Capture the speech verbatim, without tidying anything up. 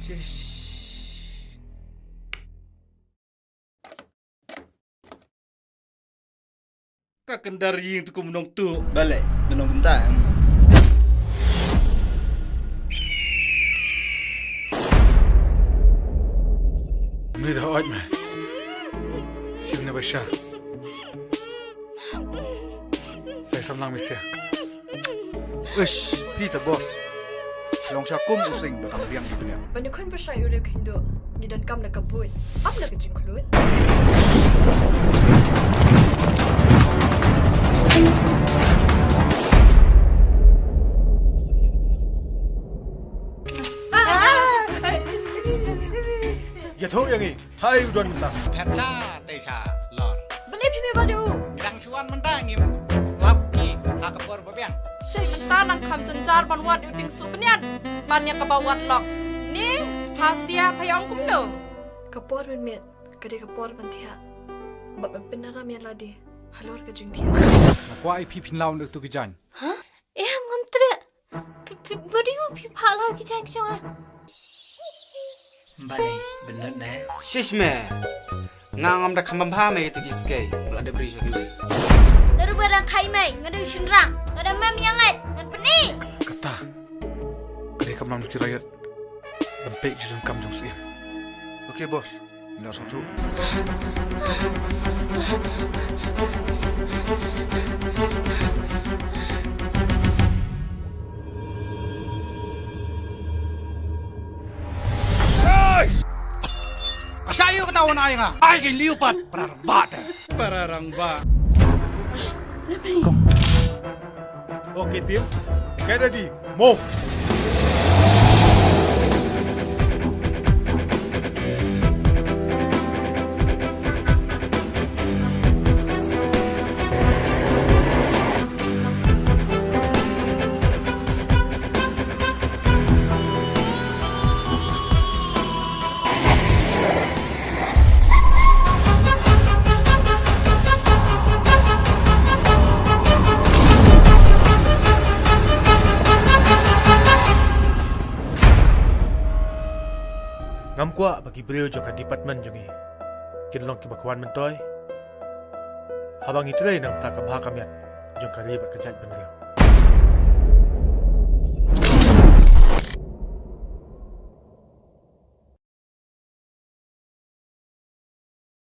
Ka kyndar ïing tu kum nong tu. Balei, mynno kumta em? Mira oj me. Sibna basha. Sai samlang misia. Ish, phi ta boss. Long sha kum u sing ba tang biang ki bniat. Ban ïa khun pyrshah ïa u riew khynduh, ngi donkam na ka buit, ym na ka jingkhlut. Ïathuh ïa ngi. Hai u don mynta. Phet sha tei sha lor. Balei phi me ba du? Ngi dang shu wan mynta ngim lap ngi ha ka por ba biang. Shai mynta nang kham jynjar ban wad ïa u Tieng Suh Bnian. Ban ïa kaba wad lok. Ni pha sia pha ïa ong kumno? Ka por mynmiet ka dei ka por ban thiah bad ban pynram ïa lade halor ka jingthiah. Nga kwah ïa phi phin law na utu ki jaiñ. Hah? Em, ngam treh. Phi, phi, ba dei u phi phah law ki jaiñ ki jong nga. Balei, bynnud ne? Shish me. Nga ngam da kham bha me ïa tu ki skei. Ba la dep ri jong ki. Naru ba dang khai me, nga dei u shynrang. Nga dang mem ïa ngat, ngan pyni. Kata. Ka dei ka mlam ki riot. Ban peit ki jingkam jong Syiem. Okay, boss. Ngi la sngewthuh. Hey! Ka shah ïa kata wan ai nga. Ai ki liu pat para rangbah te. Para rangbah. Okay, team. Get ready. Move. Ngam kwah ba ki briew jong ka department jong ngi kin long kiba kwah myntoi haba ngi trei na ka bynta ka bha ka miat jong ka ri bad ka jaitbynriew.